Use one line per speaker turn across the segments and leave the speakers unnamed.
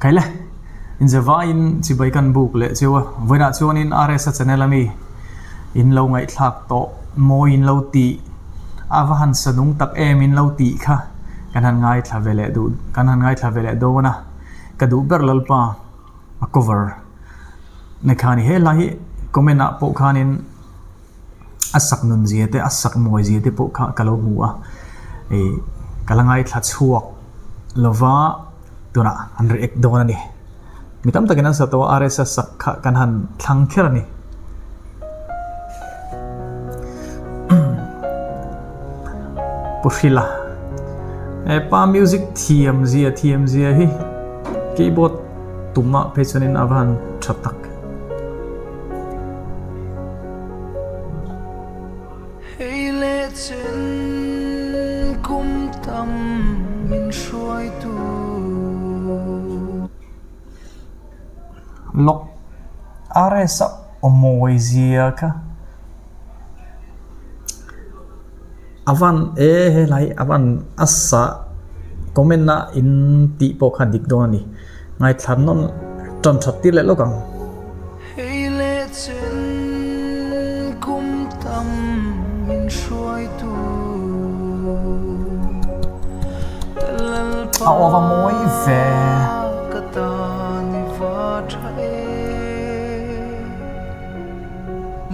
Kaile, inzevaiin chibai kan buk leh cheu a, vawiinah chuanin RS-a channel ami in lo ngaihthlak tawh mawi in lo tih, a va han sa nung tak em in lo tih kha kan han ngaithla ve leh duh, kan han ngaithla ve leh dawn a, ka duh ber Lalpa a cover na kha a ni. He hla hi comment ah pawh khanin A sak nun zia te, a sak mawi zia te pawh kha ka lo hmu a, ih ka la ngaithla chhuak lova tunah an react dawn a ni. Mi tam takin an sa tawh a, RSa sak kha kan han thlang kher a ni. Pu Hrila, hepa music thiam zia thiam zia hi keyboard tumah phei chuanin a va han tha tak.
Hei leh chen kum tam min hruaitu.
Lawk RS a awmawi zia kha a van e helai a van a sa comment a in tih pawh kha dik dawn a ni ngaithla nawn tan that tir leh lawk ang.
Hei leh chen kum tam min hruaitu Lalpa
A aw va mawi ve.
Ka tan i va tha e.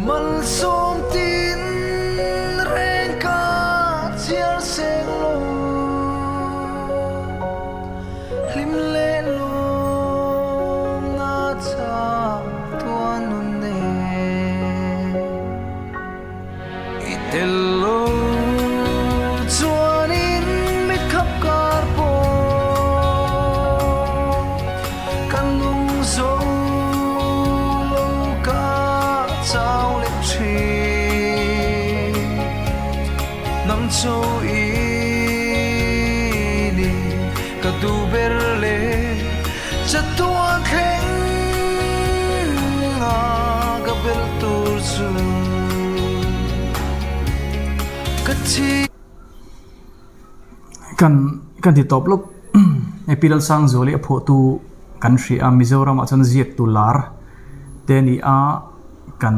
Malsawm tin reng ka chhiar seng lo. Hlim leh lawmna chak tuan nun nen i tel lo chuanin mit khap kar pawh kan nung zo lo ka chau leh thin nang chu i ni. Ka duh ber leh chatuan thleng a ka bel tur chu ka thi.
Kan kan ti tawp lawk Epi Lalsangzuali a phuahtu kan hria a Mizoramah chuan ziaktu lar te a ni a kan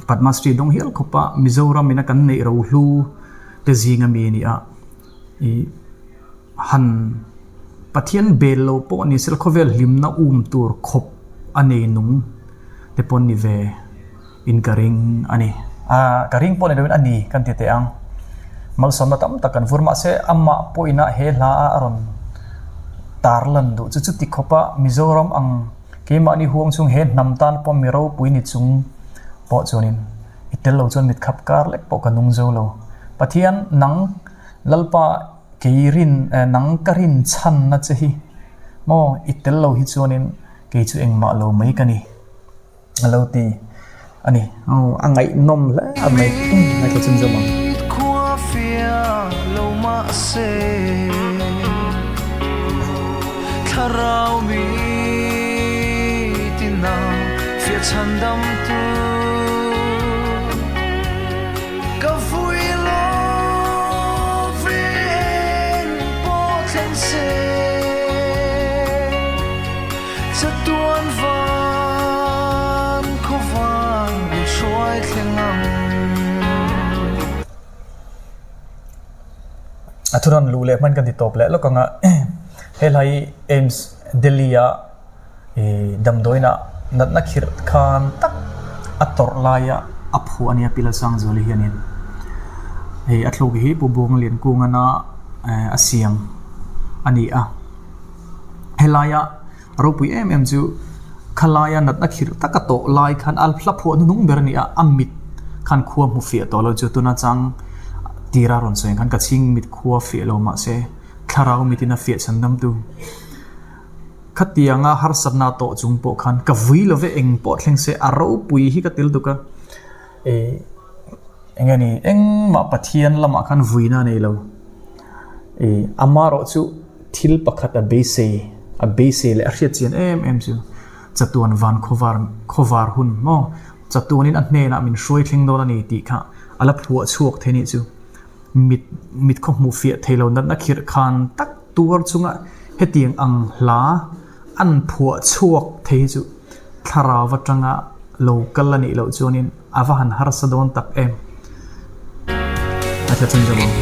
Padma Shri dawng hial khawp a Mizoram ina kan neih rohlu te zinga mi a ni a ih. Han Pathian bel lo pawh ni sela khawvel hlimna um tur khawp a nei nung te pawh ni ve in ka ring a ni. A ka ring pawh ni loin a ni kan ti teh ang. Malsawmna tam tak kan vur mahse amah pawhin a he hla a rawn tarlan duh chu chuti khawpa Mizoram ang keimahni huang chung he hnam tan pawh mi ropui ni chung pawh chuanin i tel lo chuan mitkhap kar lek pawh ka nung zo lo. Pathian nang Lalpa kei rin nang ka rin chhanna che hi maw i tel lo hi chuanin kei chu engmah lo mai ka ni a lo ti a ni. Aw a ngaihnawm hle a mai ngaithla chhun zawm ang.
Thlarau mi tina fiah chhandamtu. Ka vui lo ve eng pawh thleng se, Chatuan van khawvar min hruai thleng ang.
A thu rawn luh leh hman kan ti tawp leh lawk ang a, helai AIIMS Delhi a Damdawiinah natna khirh khan tak a tawrh laia a phuah a nia Pi Lalsangzuali hianin hei a thluk hi Pu Buangliankungana a siam a ni a. Helaia ropui em em chu khalaia natna khirh tak a tawh lai khan a hla phuah hnuhnung ber a ni a, a mit khan khua hmu fiah tawh lo chu tuna chang tira rawn sawi ang khan ka chhing mit khua fiah lo mahse thlarau mitin a fiah chhan damtu. Khatianga harsatna tawh chung pawh khan ka vui lo ve eng pawh thleng se a ropui hi ka tel tuk a, ih eng nge ni engmah Pathian lamah khan vuina a nei lo, ih amaherawh chu thil pakhat a beisei a beisei leh a hriat chian em em chu chatuan van khawvar khawvar hun maw chatuanin a hnenah min hruai thleng dawn a ni tih kha a la phuah chhuak thei a nih chu. Mit mit khaw hmuh fiah thei lo natna khirh khan tak tuar chunga hetiang ang hla An phuah chhuak thei hi chu thlarau atanga lo kal a nih loh chuanin a va han harsa dawn tak em. A tla chhun zawk ang.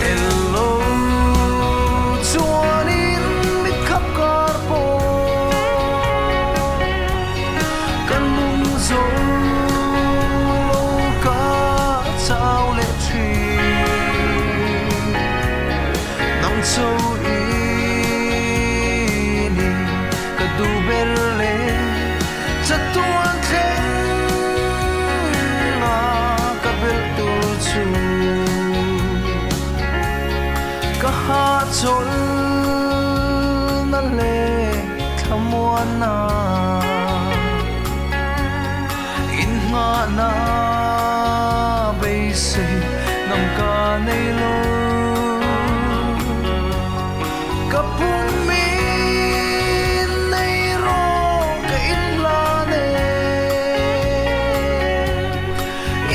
Ka duh ber le chatuan thleng a ka belh tur chu ka hahchawlhna leh thlamuanna inngahna beisei ngam ka nei lo. Ka pum in nei rawh ka in hlan e,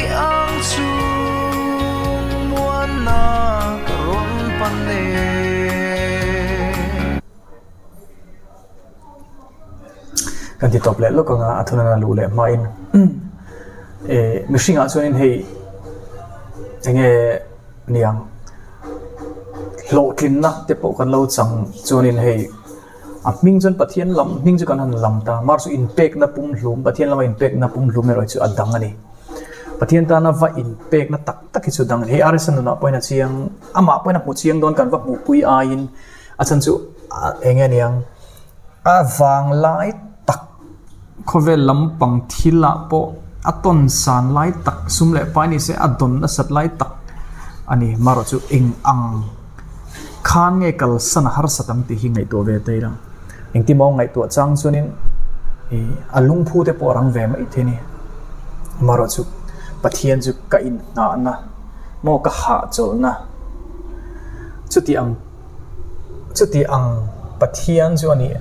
i ang chung muanna ka rawn pan e.
Kan ti tawp leh lawk anga a thunana luh leh hmain mihringah chuanin hei enge Niang. Hlawhtlinna te pawh kan lo chang chuanin hei a hming chuan Pathian lam hming chu kan han lam ta. Mar chu inpekna pumhlum, Pathian lama inpekna pumhlum erawh hi chu a dang a ni. Pathian tana va inpekna tak tak hi chu a dang a ni. Hei RSA nunah pawhin a chiang, amah pawhin a hmu chiang dawn kan va hmuhpui aiin a chhan chu eng nge niang a vanglai tak Khawvel lampang thilah pawh a tawn san lai tak sum leh pai ni se a dawn nasat lai tak a ni. Marawh chu eng ang khan nge kalsan a harsat ang tih hi ngaihtuah ve ta ila. Engtin maw ngaihtuah chang chuanin ih a lungphu te pawh a rang ve mai thei a ni. Marawh chu Pathian chu ka inhnahna maw ka hahchawlhna chuti ang. Chuti ang Pathian chu a nih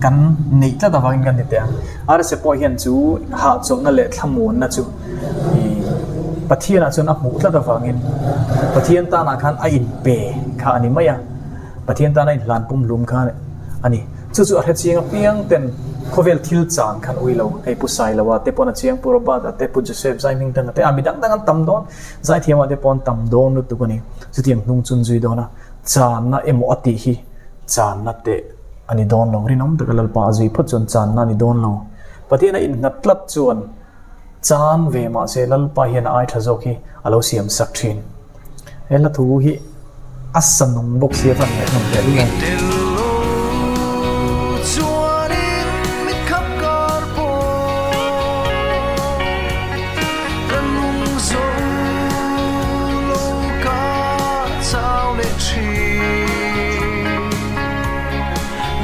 kan neih tlat avangin kan ti teh ang. Arse pawh hian chu hahchawlhna leh thlamuanna chu ih Pathianah chuan a hmuh tlat avangin Pathian tanah khan a inpe kha a ni mai a, Pathian tana inhlan pumhlum kha a ni. Chu chu a hre chiang apiang ten khawvel thil chan khan ui lo. Hei Pu Sailoa te pawn a chiang, Pu Robert-a te, Pu Joseph Zaihmingthanga te, a mi dang dang an tam dawn, Zaithiama te pawh an tam dawn lutuk a ni. Chutiang hnung chun zui dawn a. Channa emaw a tih hi channa teh a ni dawn lo. Rinawm taka Lalpa a zui phawt chuan channa a ni dawn lo. Pathian a innghat tlat chuan chan ve mah se Lalpa hian a ai tha zawk hi a lo siam sak thin. He hla thu hi a sa nung bawk si a van ngaihnawm teh lul em.
Ka nung zo lo ka chau leh thin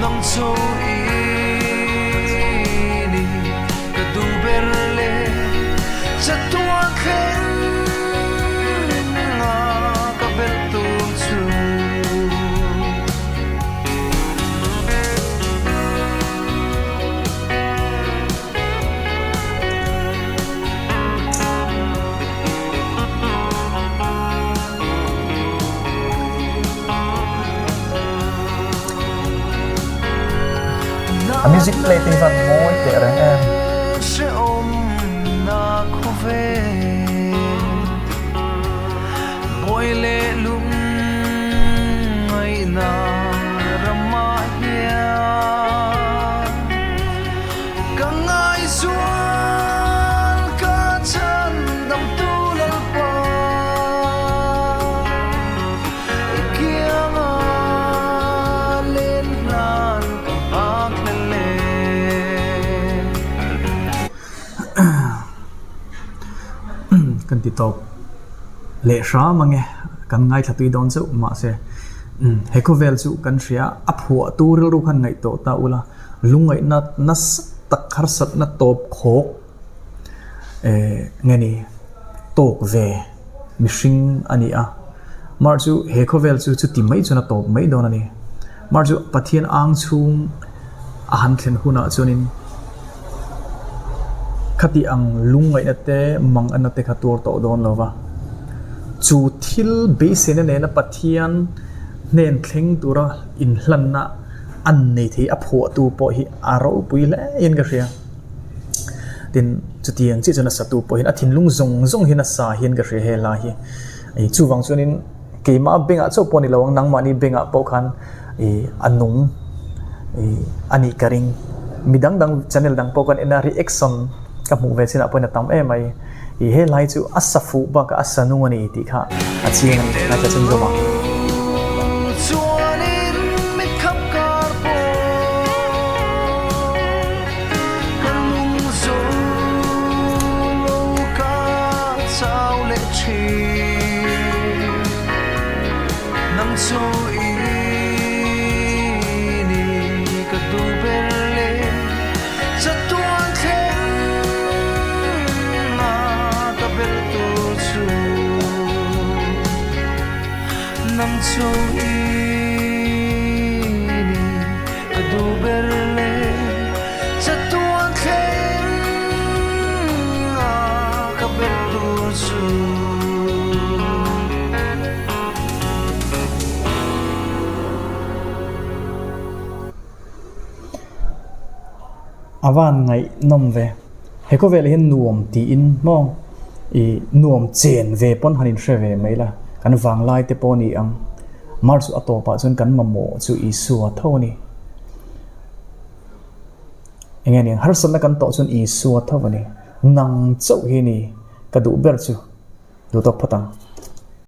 Nang cho i ni ka duh ber le Chatuan thleng a ka belh tur chu.
A music play te hi van mawi teh reng em.
Ka ngaihzual ka chhan damtu Lalpa i kianga len hlan ka nghak hlel e.
Kan ti tawp leh hram ange kan ngaithla tui dawn chauh mahse he khawvel chu kan hria a phuahtu rilru khan ngaihtuah ta ula. Lungngaihna nasa tak harsatna tawp khawk eh nge ni tawk ve mihring a ni a. Mar chu he khawvel chu chuti mai chuan a tawp mai dawn a ni. Mar chu Pathian ang chhung a han thlen hunah chuanin khati ang lungngaihna te manganna te kha tuar tawh dawn lo va. Chu thil beiseina nena Pathian hnen thleng tura inhlanna. an nei thei a phuahtu pawh hi a ropui hle in ka hria. Tin, chutiang chiah chuan a satu pawh hian a thinlung zawng zawng hian a sa hian ka hria he hla hi. Ih chuvang chuanin keimah bengah chauh pawh a ni lo ang, nangmahni bengah pawh khan ih a nung ih a nih ka ring. Mi dang dang channel dang pawh khan en a reaction ka hmuh ve chinah pawhin a tam em mai. Ih he hla hi chu a sa fuh bakah a sa nung a ni tih kha a chiang a ni. Ngaithla chhun zawm ang. A van ngaihnawm ve. He khawvelah hian nuam tiin maw ih nuam chen ve pawn han inhre ve mai la, kan vanglai te pawh a ni ang. March a tawpah chuan kan mamawh chu Isua tho a ni. Enge aniang harsatna kan tawh chuan Isua tho a ni. Nang chauh hi ni ka duh ber chu duh tawk phawt ang.